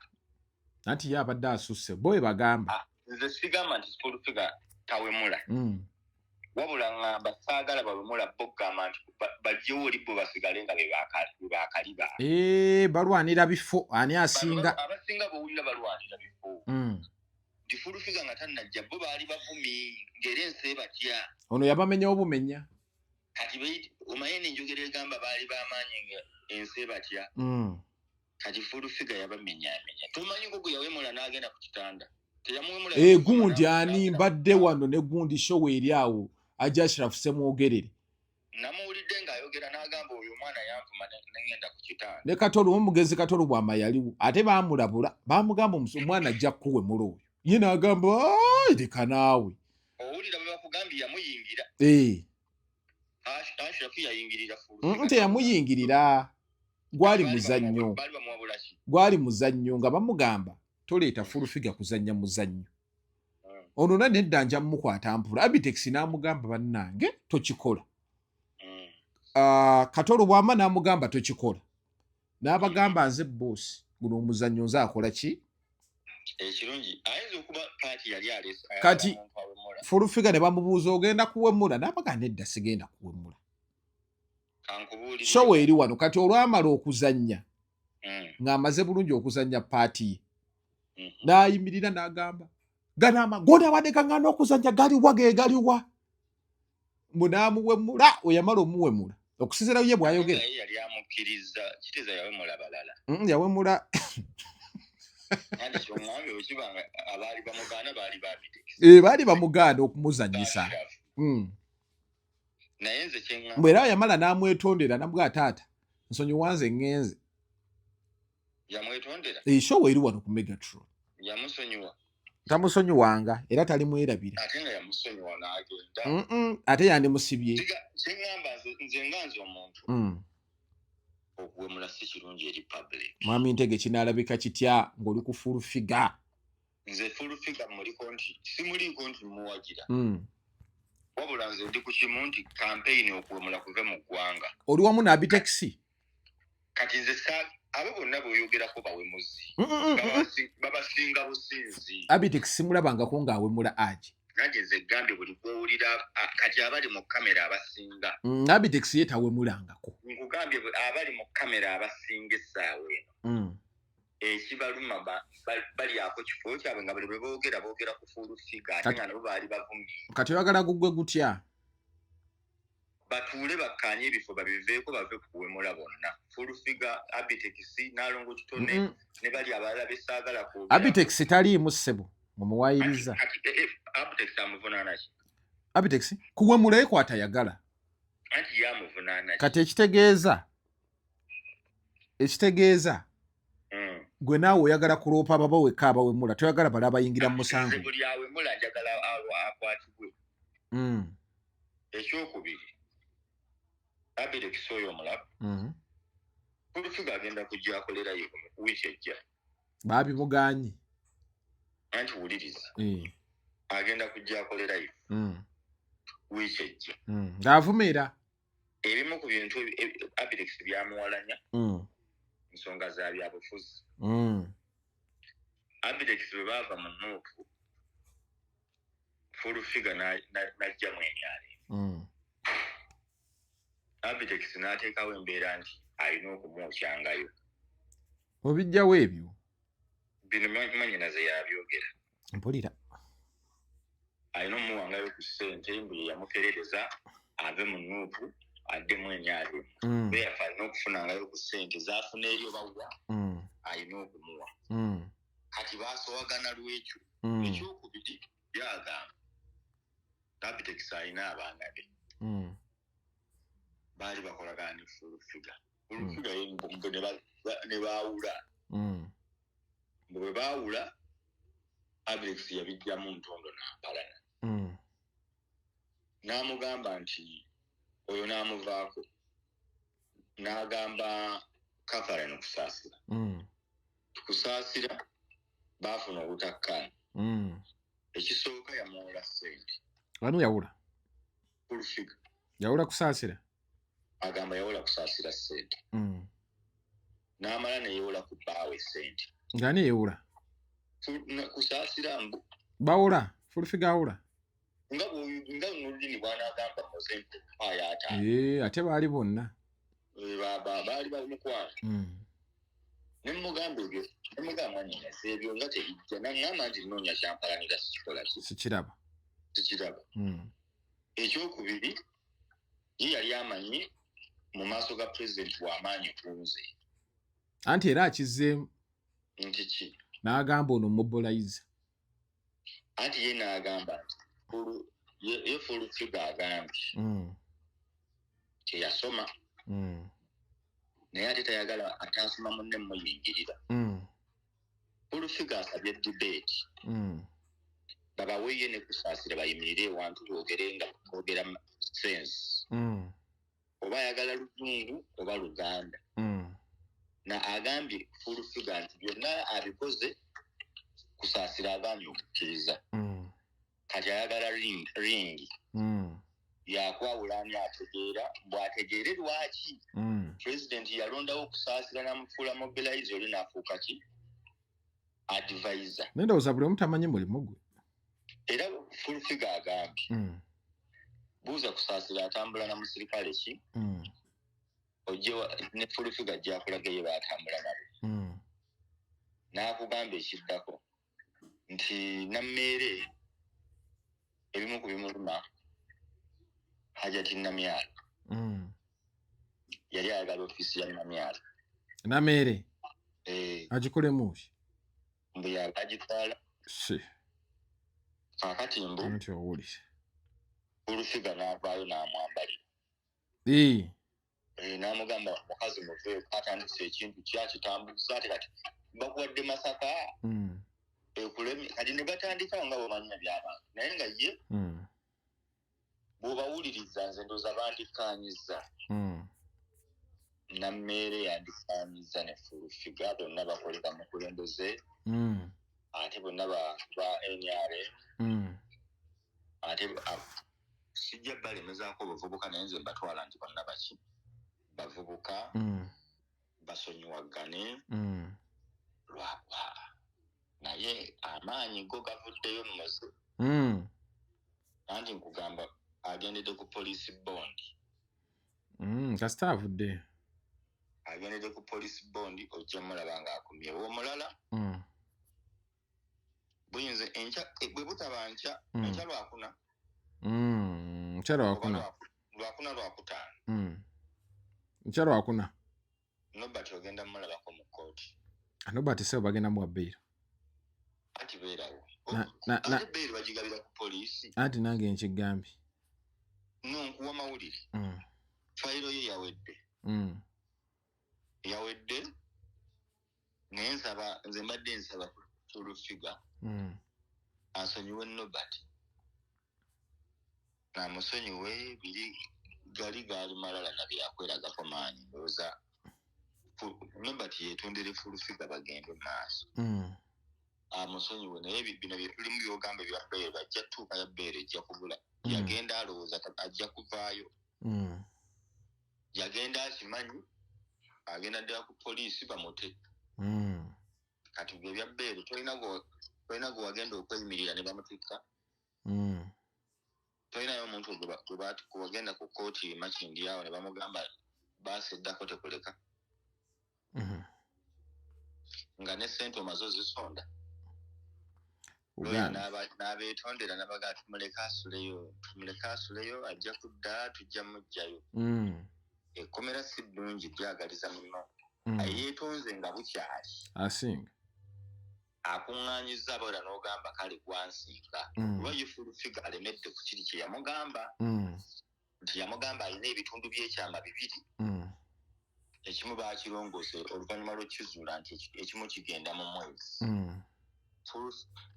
Anti ye abadde asusse, bo bagamba. Ah, nze sigamba nti Full Figure tawemula. Wabula ŋŋamba saagala bawemula bo kugamba nti bajjewo oli, bo basigale nga be bakaliba. Eh, balwanira bifo, ani asinga. Abasinga bowulira balwanira bifo. Nti Full Figure nga tannajja bo baali bavumi ng'era ensi ebatya. Ono yabamenya obumenya. Kati omanye nenjogera egamba baali bamaanyi nga ensi ebatya. Kati Full Figure yabamenyamenya, tomanyi ko gwe yawemula n'agenda ku kitanda, teyamuwemula. E gundi ani mbadde wano ne gundi show eri awo, Aja Ashraf Semwogerere. Namuwulidde ng'ayogera n'agamba oyo omwana yanvuma nengenda ku kitanda. Ne Katolu omugezi, Katolu bwama yaliwo, ate baamulabula, baamugamba omwana ajja kukuwemula oyo, ye n'agamba, "Ai, leka naawe." Owulira bwe bakugambye yamuyingira. Eh, Ashraf yayingirira Full Figure. Teyamuyingirira, gwali muzannyo. Baali bamuwabula ki? Gwali muzannyo nga bamugamba toleeta Full Figure kuzannya muzannyo. Ono na nedda, nja mumukwata mpula. Abitex n'amugamba bannange tokikola. Ah, Katolo bwama n'amugamba tokikola, n'abagamba nze boss, guno omuzannyo nze akola ki. Ekirungi ayinza okuba paati yali alese Kati- omuntu awemula. Full Figure ne bamubuuza ogenda kuwemula, n'abaga nedda, sigenda kuwemula. Kankubuulire. Show eri wano. Kati olwamala okuzannya, ng'amaze bulungi okuzannya part ye, n'ayimirira n'agamba gano amagoda abadde gaŋŋaana okuzannya galiwa, ge galiwa, mbu n'amuwemula. We yamala omuwemula, okusinziira ye bw'ayogera. Naye yali amukkiriza, kiteeza yawemula balala. Yawemula. Anti kyoŋŋambye bwe kiba nga abaali bamugaana baali babitex. Eh, baali bamugaana okumuzannyisa. Naye nze kyeŋŋamba Mbwe era yamala n'amwetondera, namugamba taata nsonyiwa nze ŋŋenze. Yamwetondera? Eshow eri wano ku Megatron. Yamusonyiwa? Tamusonyiwanga era talimwerabira. Ate nga yamusonyiwa n'agenda. Ate yandimusibye. Kyeŋŋamba nze nga nze omuntu, okuwemula si kirungi eri public. Mwami Ntege, kinaalabika kitya ng'oli ku Full Figure? Nze Full Figure muliko nti simuliiko nti muwagira. Wabula nze ndi ku kimu nti campaign okuwemula kuve mu ggwanga. Oli wamu n'Abitex. Kati nze abo bonna b'oyogerako bawemuzi. Babasinga businzi. Abitex simulabangako ng'awemula agi. Nange nze gambye buli gwowulira kati abali mu kamera abasinga. Abitex ye tawemulangako. Nkugambye abali mu kamera abasinga essaawa eno, ekibaluma balyako kifo kyabwe nga buli bwe boogera boogera ku Full Figure, ate nga nabo baali bavumi. Kati oyagala gugwe gutya? Batuule bakkaanye ebifo babiveeko, bave ku kuwemula bonna, Full Figure, Abitex, Nalongo Kitone ne bali abalala besaagala kwogera. Abitex taliimu ssebo, mumuwayiriza. Kati, Abitex amuvunaana ki? Abitex kuwemula ekwata yagala. Anti ye amuvunaana ki? Kati ekitegeeza gwe naawe oyagala kuloopa ababa wekka abawemula, toyagala bala abayingira mu musango. Nze buli awemula njagala akwatibwe. Ekyokubiri, Abitex oyo omulaba, Full Figure agenda kujja akolerayo wiiki ejja. Baabimuganye. Anti wuliriza, Eh, agenda kujja akolerayo wiiki ejja. Ng'avumeera. Ebimu ku bintu Abitex byamuwalanya nsonga za byabufuzi. Abitex bwe baava mu NUP, Full Figure n'ajja mu NRM, Abitex n'ateekawo embeera nti alina okumwokyangayo. Obijjawo ebyo? Bino manyinaze yabyogera. Mpulira. Alina omuwangayo ku ssente, mbu ye yamuperereza ave mu NUP addemu NRM. Therefore alina okufunangayo ku ssente zafuna eri obawa, alina okumuwa. Kati baasowagana lwekyo. Ekyokubiri, byagamba Abitex alina abaana be baali bakolagana ne Full Figure. Full Figure ye mbu ne baawula. Mbu bwe baawula, Abitex yabijjamu ntondo nampalana. N'amugamba nti oyo n'amuvaako n'agamba Catherine Kusaasira. Kusaasira baafuna obutakkaanya. Ekisooka yamuwola ssente. Ani yawula? Full Figure. Yawula Kusaasira? Agamba yawola Kusaasira ssente. N'amala ne yeewola ku bbaawe ssente. Ng'ani yeewola? Kusaasira mbu. Bawola? Full Figure awola? Nga nga Nuludini bw'anaagamba Moze nti mpaayo 50. Ee, ate baali bonna. Baali bamukwano. Ne mmugamba ebyo, ne mmugamba mwannyinaze ebyo nga tebijja, n'aŋŋamba nti nnoonya kyampalanira sikikola ki? Sikiraba. Sikiraba. Ekyokubiri, ye yali amanyi mu maaso ga pulezidenti w'amaanyi ku nze. Anti era akizzeemu. Nti ki? N'agamba ono mobilizer. Anti ye n'agamba nti ye Full Figure agambye teyasoma. Naye ate tayagala ataasoma munne muyingirira. Full Figure asabye debate. Babawe ye ne Kusaasira bayimirire ewantu boogere nga boogera sense. Oba ayagala Luzungu oba Luganda. Na agambye Full Figure nti byonna abikoze Kusaasira agaanye okukkiriza. Kati ayagala ring. Yakwawula ani ategeera bw'ategeere lwaki. President yalondawo Kusaasira n'amufuula mobilizer oli n'afuuka ki? Advisor. Naye ndowooza buli omu tamanyi mulimu gwe. Era Full Figure agambye. Buuza Kusaasira atambula na musirikale ki? Ojje ne Full Figure ajja akulaga ye baatambula nabo. N'akugamba ekiddako nti Nammeere ebimu ku bimuluma Hajati Namyalo. Yali ayagala ofiisi ya Namyalo. Nammeere? Agikolemu ki? Mbu yaba agitwala. Si. Kaakati mbu. Anti owulire. Full Figure n'avaayo n'amwambalira. N'amugamba mukazi muveeko atandise ekintu kyakitambuza ate kati bakuwadde Masaka. Ekulemi kati ne batandika nga bw'omanyi by'abantu naye nga ye bw'obawuliriza nze ndowooza bandikkaanyizza. Nammeere yandikkaanyizza ne Full Figure bonna bakolera mukulembeze. Ate bonna ba NRM. Ate sijja balemezaako obuvubuka naye nze mbatwala nti bonna baki bavubuka. Basonyiwagane. Lwakuba naye amaanyi go gavuddeyo muze. Anti nkugamba agendedde ku police bond. Kasita avuddeyo. Agendedde ku police bond ojja mulaba ng'akomyewo omulala. Buyinza enkya bwe butaba nkya. Enkya Lwakuna. Nkya Lwakuna. Lwakuna Lwakutaano. Nkya Lwakuna. Nobert ogenda mulabako mu kkooti. Nobert sebo bagenda muwa bail. Anti beerawo. Ate bail bagigabira ku poliisi. Anti nange nkigambye. No nkuwa mawulire. Fayiro ye yawedde. Yawedde. Naye nsaba nze mbadde nsaba Full Figure. Asonyiwe Nobert. Amusonyiwe biri gali gaali malala na byakweragako maanyi ndowooza Nobert yeetondere Full Figure bagende mu maaso. Amusonyiwe naye bino bye tulimu by'ogamba ebya bail bajja tuuka ya bail ejja kubula. Yagenda alowooza ajja kuvaayo. Yagenda akimanyi agenda ddala ku poliisi bamute. Kati gwe ebya bail tolina gwe wagenda okweyimirira ne bamutikka. Tolinayo omuntu gwe wagenda ku kkooti Makindye awo ne bamugamba baasi eddako tekuleka. Nga ne ssente omaze ozisonda. N'abeetondera n'abagamba tumuleke asuleyo, tumuleke asuleyo ajja kudda tujja muggyayo. Ekkomera si ddungi lyagaliza muno. Yeetonze nga bukyali. Asinga. Akuŋŋaanyizza abawera n'ogamba kale gwansinga. Kuba ye Full Figure alemedde ku kiri kye yamugamba. Nti yamugamba alina ebitundu by'ekyama bibiri. Ekimu baakirongoose oluvannyuma lw'okukizuula nti ekimu kigenda mu mwezi.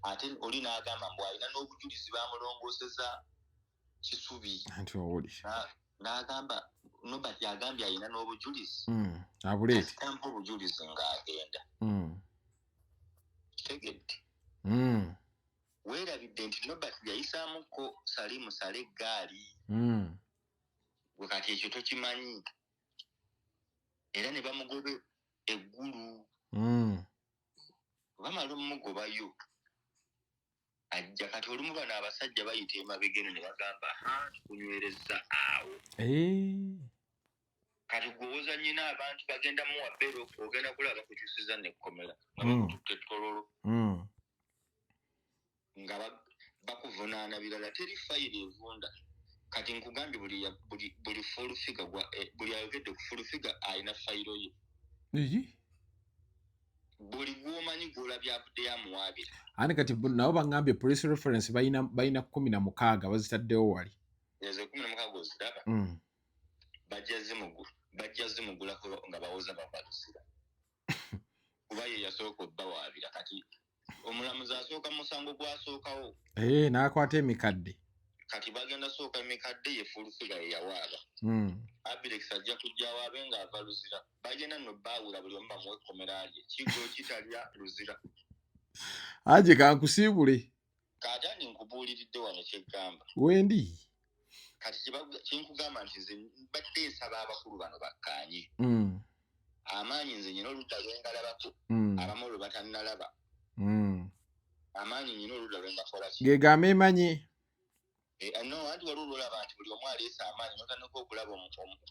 Ate oli n'agamba mbu alina n'obujulizi baamulongooseza. Kisubi. Anti owuli. N'agamba Nobert agambye alina n'obujulizi. Abuleete. Kasita mpa obujulizi ng'agenda. Kitegedde. Weerabidde nti Nobert yayisaamuko Salimu Sale eggaali. Gwe kati ekyo tokimanyi. Era ne bamugoba eggulu. Bamala omugobayo. Ajja kati olumu bano abasajja bayita emabega eno ne bagamba ha tukunywerezza awo. Kati gwe owooza nnyina abantu bagenda muwa bbeero, ogenda kulaba bakukyusiza n'ekkomera nga bakututte ettololo. Nga bakuvunaana birala, teri fayiro evunda. Kati nkugambye buli full figure buli ayogedde ku full figure alina fayiro ye. Buli gw'omanyi gw'olabye avuddeyo amuwaabira. Ani kati nabo baŋŋambye police reference balina 16 bazitaddewo wali. Ezo 16 oziraba? Bajja zimugulako nga bawoza bava Luzira. Kuba ye yasooka obbawaabira, kati omulamuzi asooka musango gwasookawo. N'akwata emikadde. Kati bagenda sooka emikadde, ye full figure ye yawaaba. Abirex ajja kujja awaabe ng'ava Luzira. Bagenda nno baawula buli omu bamuwe ekkomera lye. Kigo kitalya Luzira. Aje kankusiibule. Kaate andi nkubuuliridde wano kyeggamba. Wendi. Kati kyenkugamba nti nze mbadde nsaba abakulu bano bakkaanye. Amaanyi nze nyina oludda lwe ngalabako. Abamu lwe batannalaba. Amaanyi nyina oludda lwe ngakola ki? Ge gameemanyi. No, anti waliwo olwolaba nti buli omu aleese amaanyi n'otandika okulaba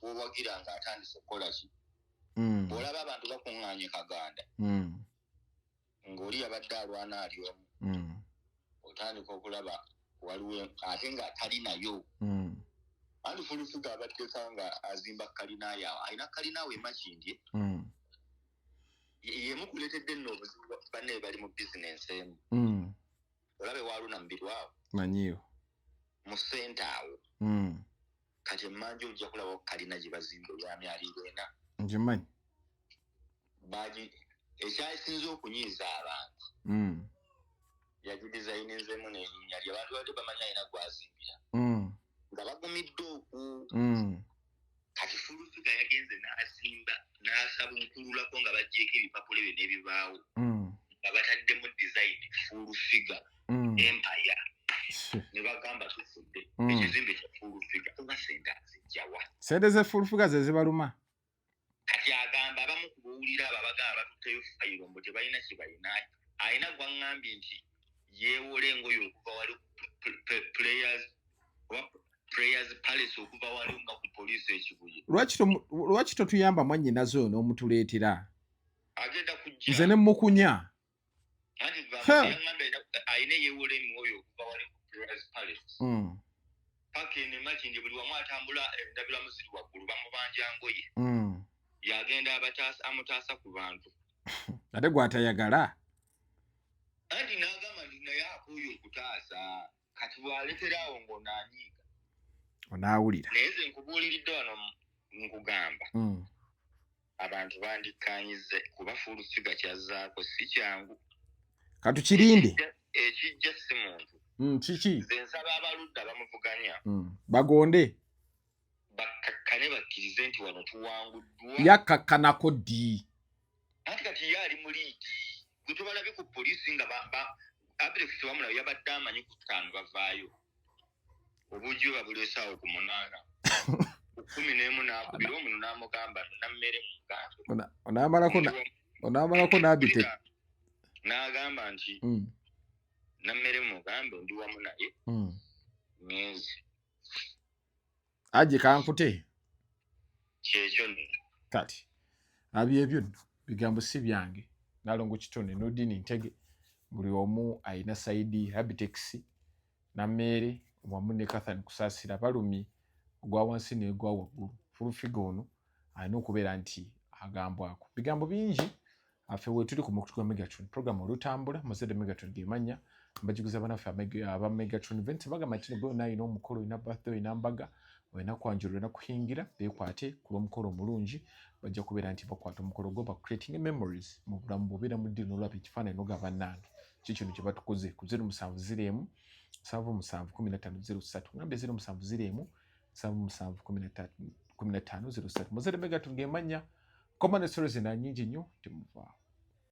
gw'owagira ng'atandise okukola ki. Bw'olaba abantu bakuŋŋaanye Kaganda. Ng'oli yabadde alwana ali omu. Otandika okulaba waliwo ate nga tali nayo. Anti full figure abaddeka nga azimba kalina yawo. Alina kalina awo e Makindye. Yemukuleetedde nno obuzibu banne bali mu bizinensi emu. Olabe Waluna Mubiru awo. Manyiyo. Mu ssente awo. Kati emmanja ojja kulaba kalina gye bazimba eya myaliiro ena. Ngimanyi. Ekyasinze okunyiiza abantu. Yagidizayininzeemu n'erinnya lye. Abantu badde bamanyi alina gw'azimbira. Nga bagumidde okwo. Kati full figure yagenze n'azimba n'asabunkululako nga baggyeko ebipapula ebyo n'ebibaawo. Nga bataddemu design full figure empire. Ne bagamba tufudde. Ekizimbe kya full figure oba ssente azijjawa. Ssente ze full figure ze zibaluma. Kati agamba abamu ku bowulira abo abagamba batutteyo fayiro mbu tebalina kye balina. Alina gw'aŋŋambye nti yeewola engoye okuva wali players oba Prayers Palace okuva wali nga ku poliisi e Kibuye. Lwaki totuyamba mwannyinaze oyo n'omutuleetera? Agenda kujja. Nze ne mmukunya. Anti yaŋŋambye alina eyeewola engoye okuva wali ku Prayers Palace. Paka eno e Makindye buli wamu atambula endabirwamu ziri waggulu bamubanja ngoye. Yagenda amutaasa ku bantu. Ate gw'atayagala? Anti n'agamba nti naye akooye okutaasa. Kati bw'alekera awo ng'onaanyiiga. Onaawulira. Naye nze nkubuuliridde wano nkugamba. Abantu bandikkaanyizza kuba full figure kyazzaako si kyangu. Katukirinde. Ekijja si muntu. Kiki? Nze nsaba abaludde abamuvuganya. Bagonde. Bakkakkane bakkirize nti wano tuwanguddwa. Yakkakkanako ddi? Anti kati ye ali mu liigi. Gwe tobalabye ku poliisi nga Abirex Wamula yabadde amanyi ku 5 bavaayo. Obuugi bwe babuleese awo ku 8. Ku 11 n'akubira omuno n'amugamba nammere mu mugambe. Onaamalako n'abite. N'agamba nti nammere mu mugambe ndi wamu naye. Ngenze. Aje kankute. Kyekyo nno. Kati abyo ebyo nno bigambo si byange. Nalongo Kitone Nodini Ntege buli omu alina saidi Habitex Nammeere wamu ne Kathan Kusaasira balumye ogwa wansi n'egwa waggulu. Full figure ono alina okubeera nti agambwako bigambo bingi. Affe we tuli ku mukutu gwa Megatron program olutambula muzadde Megatron gemanya mbajiguza banaffe aba Megatron events bagamba nti gwe alina omukolo, olina birthday, olina mbaga, olina kwanjula, olina kuhingira, beekwate ku lw'omukolo omulungi. Bajja kubeera nti bakwata omukolo gwo ba creating memories mu bulamu bw'obeera mu ddiiro n'olaba ekifaananyi n'ogamba bannange ki kino kye batukoze ku 070 01 77 15 03. Ngambye 07 01 77 15 03. Muzere Megaton gemanya. Komane stories na nyingi nnyo, temuvaawo.